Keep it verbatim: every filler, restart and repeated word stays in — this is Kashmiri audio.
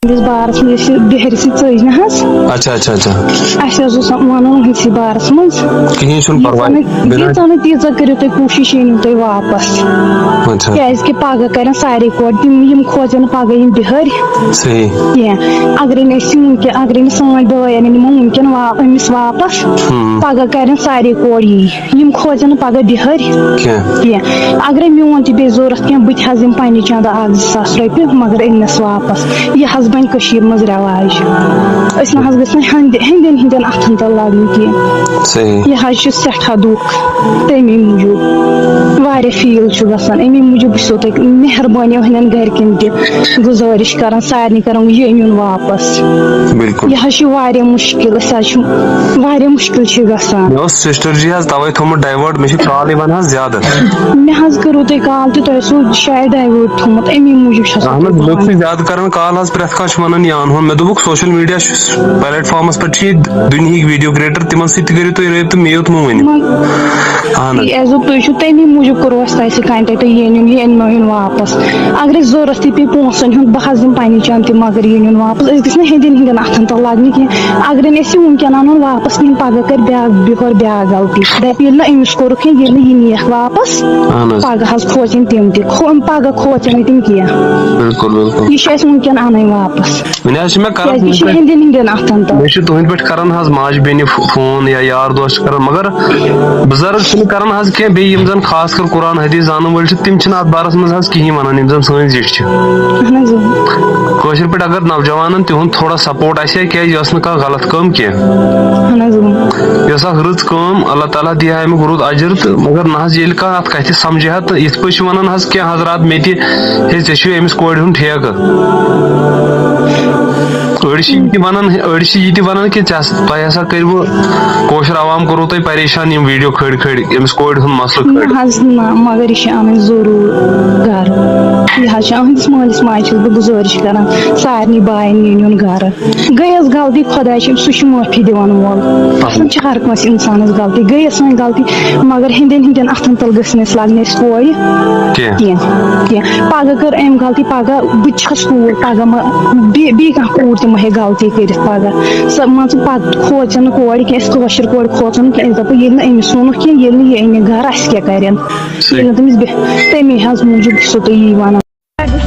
یِہنٛدِس بارس منٛز، یۄس یہِ بِہٲرۍ سۭتۍ ژٔج نہ حظ۔ اچھا اچھا اچھا۔ اَسہِ حظ اوس وَنُن أہنٛدسٕے بارس منٛز۔ کِہیٖنۍ چھُنہٕ پرواے۔ ییٖژاہ نہٕ، بِنا- ییٖژاہ نہٕ تیٖژاہ کٔرِو تُہۍ کوٗشِش، یہِ أنِو تُہۍ واپس۔ اچھا۔ کیازِ کہِ پگاہ کرن سارے کورِ، تِم یِم کھوژن نہٕ پگاہ یِم بِہٲرۍ صحیح۔ کینٛہہ۔ اگرے نہٕ أسۍ یِم وٕنکیٚن، اگرے نہٕ سٲنۍ بٲے اَنن یِمو وٕنکیٚن وا-، أمِس واپس، ہم۔ پگاہ کرن سارے کورِ یی۔ یِم کھوژن نہٕ پگاہ بِہٲرۍ کینٛہہ۔ کینٛہہ۔ اگرے میون تہِ بیٚیہِ ضوٚرتھ کینٛہہ، بہٕ تہِ حظ دِمہٕ پننہِ چندٕ اکھ زٕ ساس رۄپیہِ، مگر أنۍ نس واپس۔ یہِ حظ بنہِ کٔشیٖرِ منٛز رٮ۪واج۔ أسۍ نہ حظ گژھِ نہٕ ہٮ۪نٛدِ-، ہٮ۪نٛدٮ۪ن ہِنٛدٮ۪ن اَتھن تل لاگٕنۍ کینٛہہ۔ صحیح۔ یہِ حظ چھُ سٮ۪ٹھاہ دُکھ، تَمے موٗجوٗب واریاہ فیٖل چھُ گژھان۔ اَمے موٗجوٗب بہٕ چھَسو تۄہہِ مہربٲنی ہٕنٛدٮ۪ن گرِکٮ۪ن تہِ گُزٲرِش کران، سارنٕے کران یہِ أنِوُن واپس۔ بِلکُل۔ یہِ حظ چھُ واریاہ مُشکِل، أسۍ حظ چھِ واریاہ مُشکِل چھِ گژھان۔ مےٚ اوس سسٹر جی حظ توے تھوٚمُت ڈایوٲٹ، مےٚ چھِ کالٕے ونان زیادٕ۔ مےٚ حظ کٔرو تۄہہِ کال تہِ، تۄہہِ ٲسوٕ شاید ڈایوٲٹ تھوٚمُت، اَمی موٗجوٗب چھَسو اہن حظ، تۄہہِ لُکھ ونان۔ چھِ زیادٕ کران کال حظ، پرٛٮ۪تھ کانٛہہ چھُ ونان یہِ اَنہون۔ مےٚ دوٚپُکھ سوشل میڈیا چھُ پلیٹ فارمس پٮ۪ٹھ چھِ یہِ دُنیہٕکۍ ویڈیو کریٹر، تِمن سۭتۍ تہِ کٔرِو تُہۍ رٲبطہٕ، مےٚ یوت مہٕ ؤنِو۔ مگر اہن حظ۔ یہِ حظ دوٚپ، تُہۍ چھِو تَمی موٗجوٗب کوٚروٕ اَسہِ تۄہہِ سۭتۍ کانٹیکٹ، یہِ أنِو، یہِ أنِو واپس۔ اگر اَسہِ ضوٚرتھ تہِ پیٚیہِ پونٛسن ہُنٛد، بہٕ حظ دِمہٕ پننہِ چندٕ تہِ، مگر یہِ أنِو واپس۔ أسۍ گژھِ نہٕ ہیٚندٮ۪ن ہِنٛدٮ۪ن اَتھن تل لگنہِ کینٛہہ۔ اگر نہٕ أسۍ یہِ وٕنکیٚن اَنون واپس کِہیٖنۍ، پگاہ کرِ بیٛاکھ بِہٲر بیٛاکھ غلطی۔ دَپہِ، ییٚلہِ نہٕ أمِس کوٚرُکھ کینٛہہ، ییٚلہِ نہٕ یہِ نِیَکھ واپس، اہن حظ۔ پگاہ حظ کھوژن تِم تہِ، کھو-، پگاہ کھوژن نہٕ تِم کینٛہہ۔ بِلکُل بِلکُل۔ یہِ چھِ اَسہِ وٕنکیٚن اَنٕنۍ واپس۔ وۄنۍ حظ چھِ مےٚ کران کیازِ یہِ چھِ ہیٚندٮ۪ن ہِنٛدٮ۪ن اَتھن تل۔ مےٚ چھِ تُہٕنٛدۍ پٲٹھۍ کران حظ ماجہِ بیٚنہِ فو-، فون یا یار دوس چھِ کران، مگر بُزرگ چھِنہٕ کران حظ کینٛہہ۔ بیٚیہِ یِم زن خاص کر قرآن حدیث زانن وٲلۍ چھِ، تِم چھِنہٕ اتھ بارس منٛز حظ کِہینۍ ونان، یِم زن سٲنۍ زِٹھۍ چھِ۔ اہن حظ اۭں۔ کٲشِر پٲٹھۍ اگر نوجوانن تِہُنٛد تھوڑا سپورٹ آسہِ ہا، کیازِ یہِ ٲس نہٕ کانٛہہ غلط کٲم کینٛہہ۔ اہن حظ اۭں۔ یہِ ٲس اکھ رٕژ کٲم، اللہ تعالیٰ دِیہِ ہا امیُک رُت اجر، تہٕ مگر نہ حظ ییٚلہِ کانٛہہ اتھ کتھِ سمجھِ ہا، تہٕ یِتھ پٲٹھۍ چھِ ونان حظ کینٛہہ حضرات مےٚ تہِ، ہے ژےٚ چھُے أمِس کورِ ہُنٛد ٹھیکہٕ۔ أڑۍ چھِ یہِ تہِ ونان، أڑۍ چھِ یہِ تہِ ونان کہِ ژےٚ ہس-، تۄہہِ ہسا کٔرِوٕ کٲشُر عوام کوٚروٕ تۄہہِ پریشان یِم ویڈیو کھٲلۍ کھٲلۍ، أمِس کورِ ہُنٛد مسلہٕ کھٲلۍ۔ نہ حظ نہ، مگر یہِ چھِ اَنٕنۍ ضروٗر گرٕ۔ یہِ حظ چھِ أہٕنٛدِس مٲلِس ماجہِ چھَس بہٕ گُزٲرِش کران، سارنٕے باین نِنۍ یُن گرٕ۔ گٔیَس غلطی، خۄداے چھِ، سُہ چھُ معٲفی دِوان وول۔ پسنٛد چھِ ہر کٲنٛسہِ اِنسانَس غلطی، گٔیَس وۄنۍ غلطی، مگر ہیٚندٮ۪ن ہیٚندٮ۪ن اَتھَن تَل گٔژھ نہٕ اَسہِ لَگنہِ اَسہِ کورِ کینٛہہ۔ کینٛہہ، کینٛہہ۔ پَگاہ کٔر أمۍ غلطی، پَگاہ بہٕ تہِ چھَس کوٗر، پَگاہ ما بیٚیہِ بیٚیہِ کانٛہہ کوٗر تہِ ما ہیٚکہِ غلطی کٔرِتھ پَگاہ۔ سۄ مان ژٕ پَتہٕ کھوژَن نہٕ کورِ کینٛہہ، أسۍ کٲشِر کورِ کھوژَن نہٕ کینٛہہ، أسۍ دَپو ییٚلہِ نہٕ أمِس ووٚنُکھ کینٛہہ، ییٚلہِ نہٕ یہِ أنِکھ گَرٕ، اَسہِ کیٛاہ کَرن؟ ییٚلہِ نہٕ تٔمِس بیٚہہ-، تَمے حظ موٗجوٗب چھُسو تۄہہِ یی وَنان۔